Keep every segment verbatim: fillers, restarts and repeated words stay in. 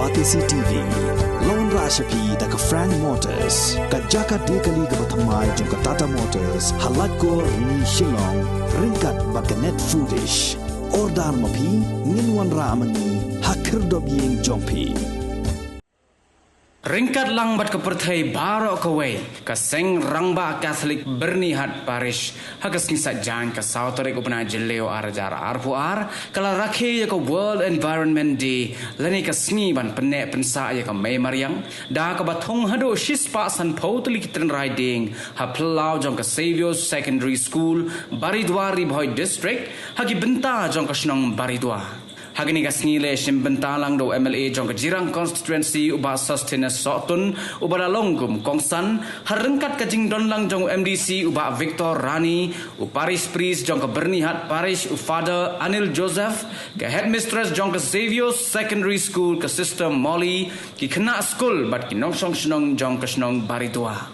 Batesi T V la wanrah sha phi da ka Frank Motors, ka jaka die kali kaba thymmai jong ka Tata Motors, ha Laitkor Rni Shillong, ryngkat bad ka Net Foodish. Order ma phi, ngin wanrah ma ngi ha khyrdop ïing jong phi. Ryngkat lang bad ka pyrthei baroh kawei, ka Seng Rangbah Katholik Byrnihat Parish, ha ka sngi Saitjaiñ ka saw tarik u bnai Jylliew ar hajar arphew ar, ka la rakhe ïa ka World Environment Day, lane ka sngi ban pynneh pynsah ïa ka mei mariang, da kaba thung haduh shispah sanphew tylli ki tynrai dieng, ha phyllaw jong ka Saviour's Secondary School, Baridua, Ri Bhoi District, ha ki bynta jong ka shnong Baridua. Ha kane ka sngi la shim bynta lang da u M L A jong ka Jirang Constituency u Bah Sosthenes Sohtun, uba la long kum u kongsan, ha ryngkat ka jingdon lang jong u M D C u Bah Victor Rani, u Parish Priest jong ka Byrnihat Parish u Father Anil Joseph, ka Headmistress jong ka Saviour's Secondary School ka Sister Molly, ki khynnah skul bad ki nongshong shnong jong ka shnong Baridua.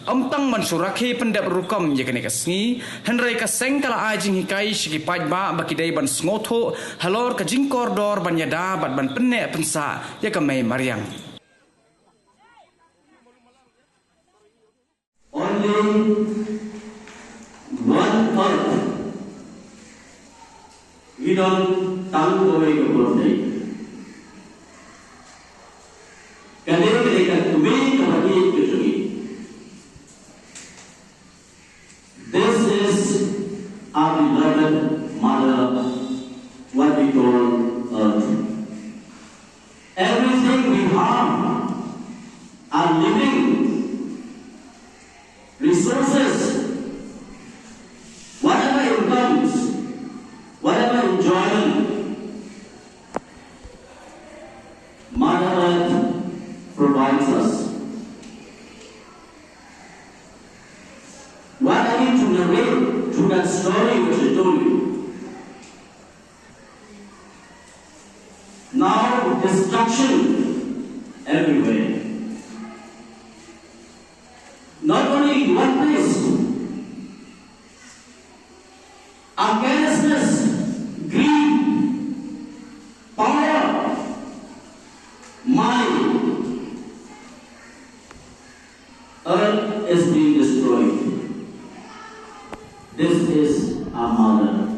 Ym tang ban shu rakhe pyndep rukom ïa kane ka sngi, hynrei ka seng ka la ai jinghikai sha ki paidbah ba ki dei ban sngewthuh halor ka jingkordor ban ïada bad ban pynneh pynsah ïa ka mei mariang. Only one earth. Ngi don tang kawei ka pyrthei. Kane ka dei ka kmie kaba ïeit ka jong ngi. This is our beloved mother, what we call earth. Everything we have, our living resources, whatever incomes, whatever enjoyment, Mother Earth provides us. What I need to narrate through that story which I told you. Now, destruction everywhere. Not only in one place, our carelessness, greed, power, money, earth is being destroyed. This is our mother.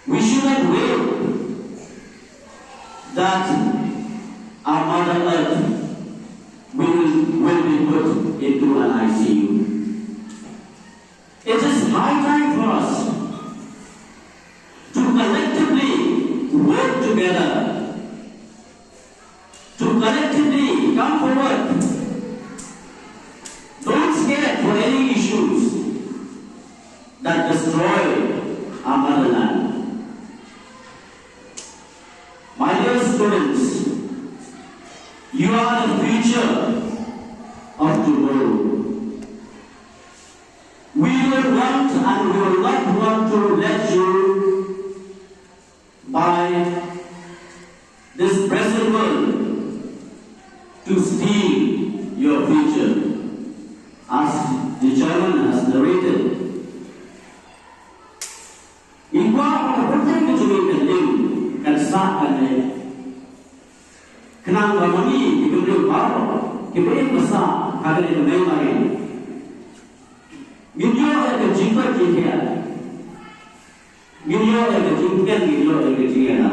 We should not wait that our mother earth will, will be put into an I C U. It is high time for us to collectively work together, to collectively come forward. Don't scare for any issues that destroy our motherland. My dear students, you are the future of tomorrow. We will want and we will not want to let you by this present world to steal your future. As the chairman has narrated, ngi kwah ba ka pyrthei ka jong ngi kan im, kan sah, kan leh. Khnang ba ma ngi ki briew baroh kiba im ba sah ha kane ka mei mariang, ngin ïoh ïa ka jingkoit jingkhiah, ngin ïoh ïa ka jingkmen, ngin ïoh ïa ka jingïada.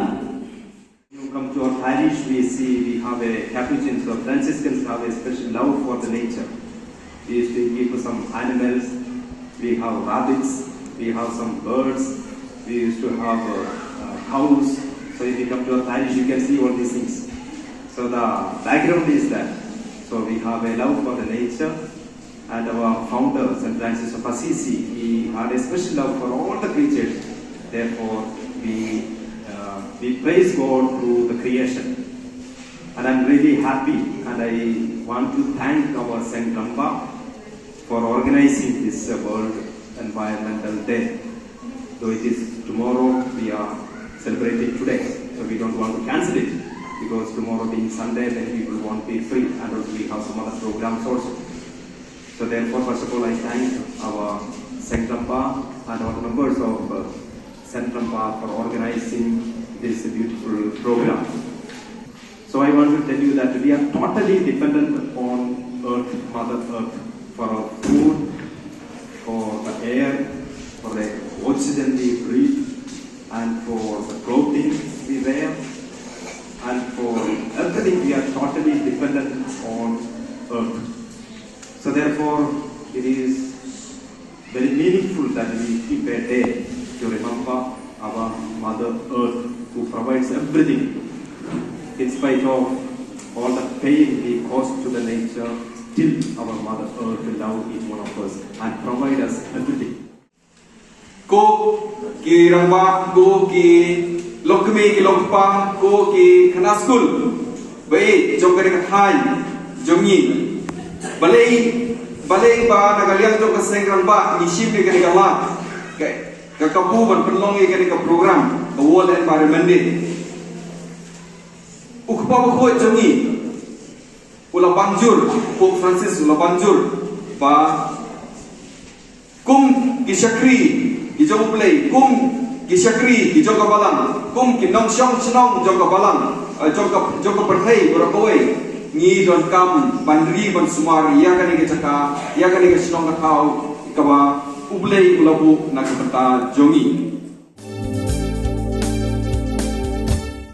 You come to our parish, we see we have a Capuchins or Franciscans have a special love for the nature. We used to keep some animals. We have rabbits. We have some birds. We used to have uh, uh, cows. So if you come to our parish, you can see all these things. So the background is that. So we have a love for the nature. And our founder, Saint Francis of Assisi, he had a special love for all the creatures. Therefore, we, uh, we praise God through the creation. And I'm really happy, and I want to thank our Saint Rangbah for organizing this uh, World Environmental Day. Though it is tomorrow, we are celebrating today, so we don't want to cancel it, because tomorrow being Sunday, many people won't be free, and also we have some other programs also. So therefore, first of all, I thank our Saint Rangbah and all the members of uh, Saint Rangbah for organizing this beautiful program. that we are totally dependent on Earth, Mother Earth, for our food, for the air, for the oxygen we breathe, and for the clothing we wear, and for everything we are totally dependent on Earth. So therefore, it is very meaningful that we keep a day to remember our Mother Earth, who provides everything. In spite of all the pain we cause to the nature, still our Mother Earth will love each one of us and provide us everything. Ko ki rangbah, ko ki longkmie ki longkpa, ko ki khynnah skul ba ïeit jong kane ka thaiñ jong ngi. Balei, balei ba na ka liang jong ka seng rangbah ngi shim ïa kane ka lad, ka, ka kabu ban pynlong ïa kane ka program, ka World Environment Day? U Kpa Bakhuid jong ngi u la ban jur, Pope Francis u la ban jur ba kum ki shakri ki jong U Blei, kum ki shakri ki jong ka Balang, kum ki nongshong shnong jong ka Balang, eh, jong ka, jong ka pyrthei baroh kawei, ngi donkam ban ri ban sumar ïa kane ka jaka, ïa kane ka shnong ka thaw kaba U Blei u la buh na ka bynta jong ngi.